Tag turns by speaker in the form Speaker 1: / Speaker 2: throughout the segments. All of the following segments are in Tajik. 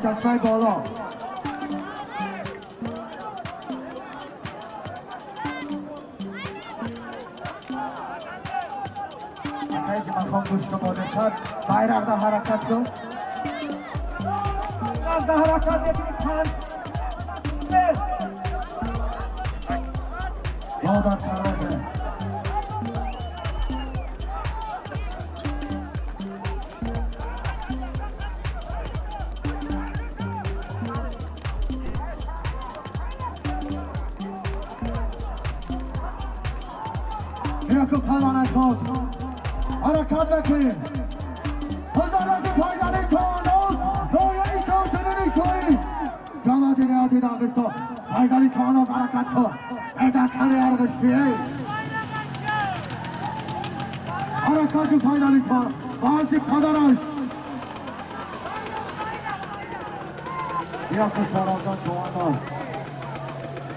Speaker 1: چشمه بالا اکایی که من خوام گوش کن با بیرق ده حرکت کن
Speaker 2: ده حرکت یکی
Speaker 1: چند در حرکت بکنیم هزارات پایدانی چهارناز رویایی شوشنی شوی جماعت ریاضی داغستان پایدانی چهارناز حرکت کن ادکن ارغشتیه حرکت پایدانی چهارناز بازی پدرش یا کشارازان چهارناز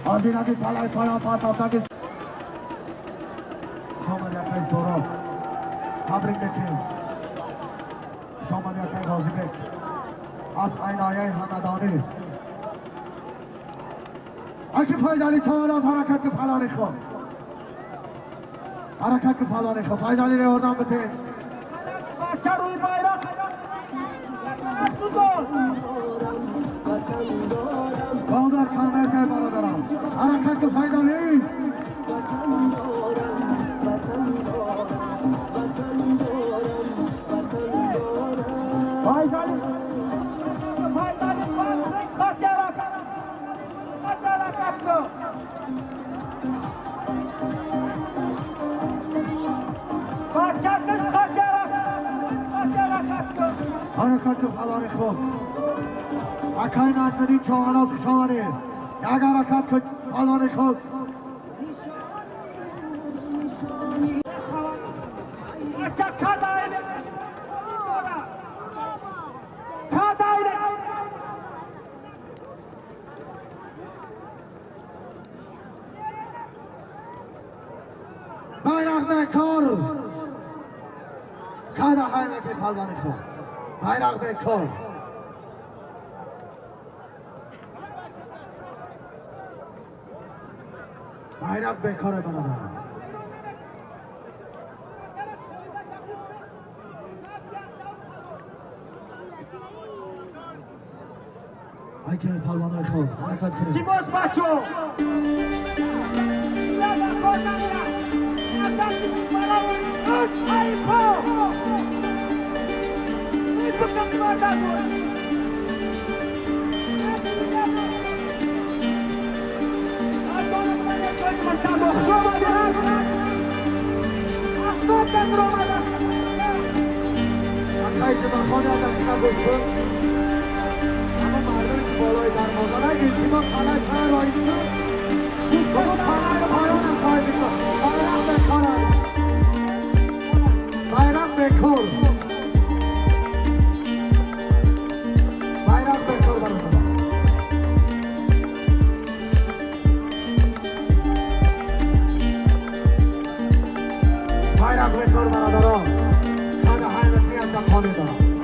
Speaker 1: آزینتی سالای پایان پاتافتاکی شامل یکای سوراب تبریک میکنیم شامل یکای غازی بک از اینایه همدانی اکی فایدالی چهارناز حرکت که پلانی خو حرکت که پلانی خو فایدالی رو اردام بتین
Speaker 2: بچه روی بیرق
Speaker 1: بادر کامل که برادران حرکت که فایدالی حرکت پلان خود اکای نجمدین چهارناز شماره یک حرکت پلان خود بیرق به کار کادا حرکت پلان خود بیرق به کار بیرق به کار برادر ایکن پهلوانای خود حرکت کنید
Speaker 2: کی باز بچو
Speaker 1: بالای دروازه نگیر تیما پناه پناه رایسته بابا پناه پایان هم خواهی میکنم بیرق بکارم بیرق بکار بیرق بکار برادران Bayrak ve kor бародарон, 108 метри аз дақоне дорад.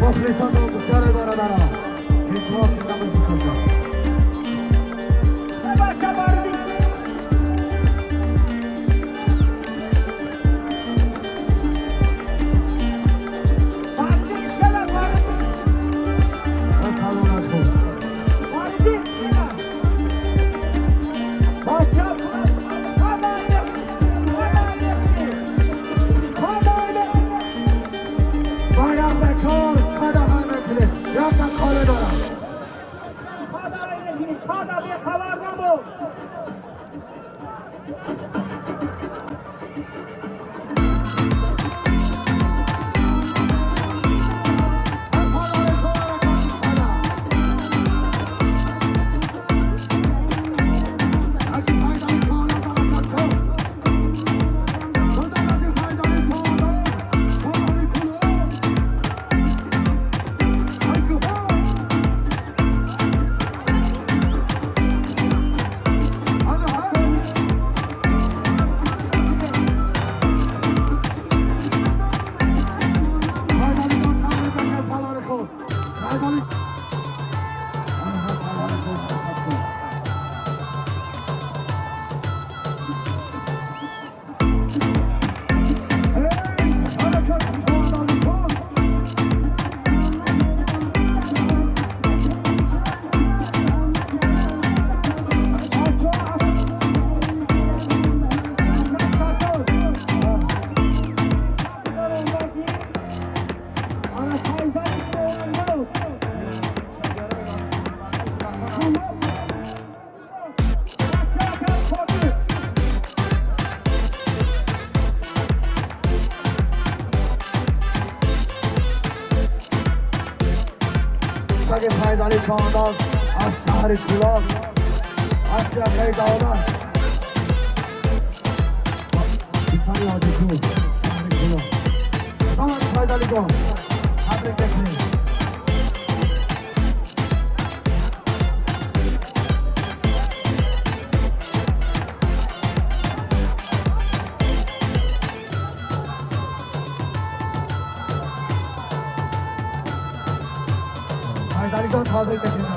Speaker 1: مخلصان و بسیار برادران اعتماد نمایید. فیضعلی چانداز از شهر کولاب از جبهه دولت بیتانی حاجی شهر کولاب. سامان فیضعلی جان تبریک بکنیم. فیضعلی جان تبریک بکنیم.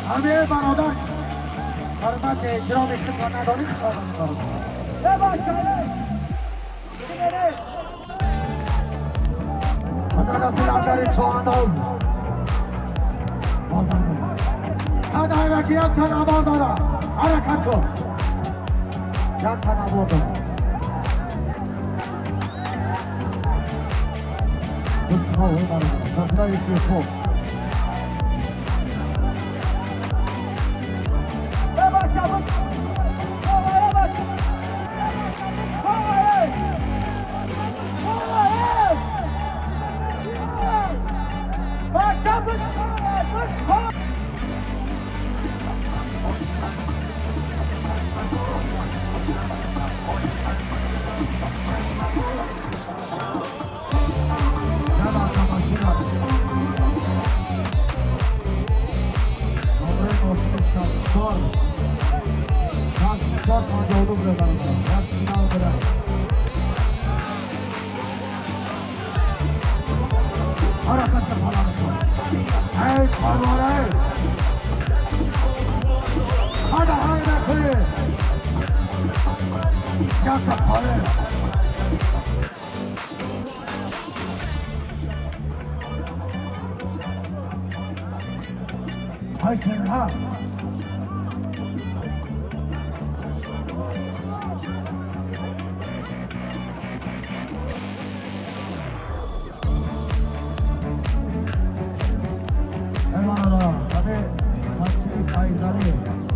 Speaker 1: همه برادر حرمت احترام خود نداری خوش آمدید. Ҳаракат кун. Як тановвуъ дорад. Дӯстҳо,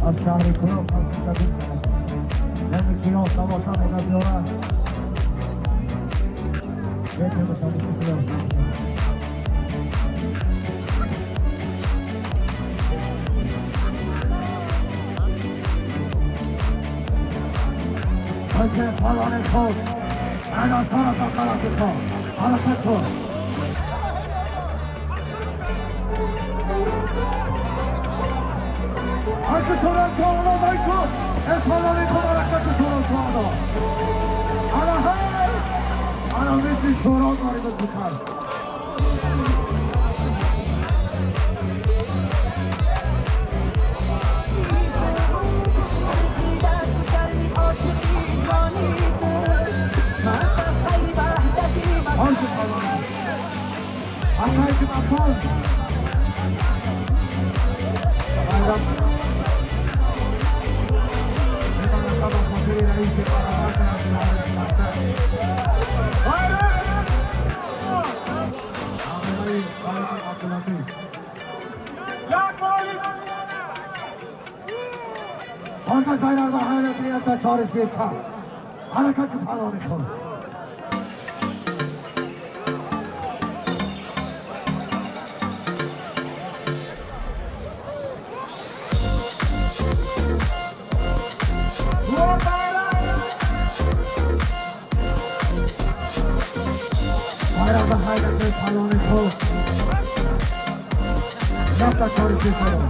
Speaker 1: Аз шаҳри Кӯлоб тамоша мекардиёрад. پالان خود عناصر فقرات خود حرکت کن. هرچه تورنتو آلا مایکو پالان خود حرکت تورنتو آلا انا هر انا مثل توران داریم بزرگتر. حرکت پرانه کن. بیرق حیرت پرانه کن. نفت چارشی کنم.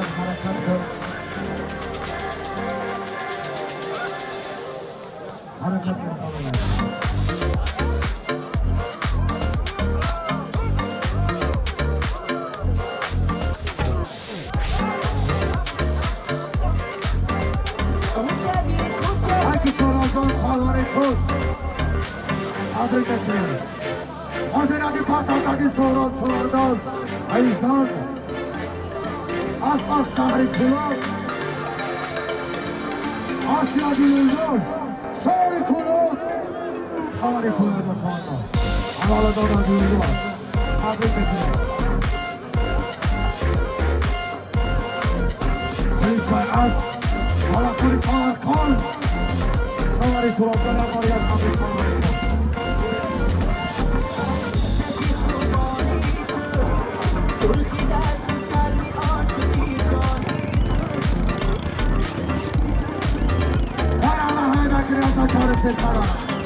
Speaker 1: حرکت کن. حرکت کن. عزیزان از شهر کلاب آسیا دیوزان شهر کلاب خبر کلاب خواهد حواله دادن دیوزان تبریک می‌کنم. پلیس حالا پلیس کن خبر کلاب دارم باید تبریک کنم. Sarah.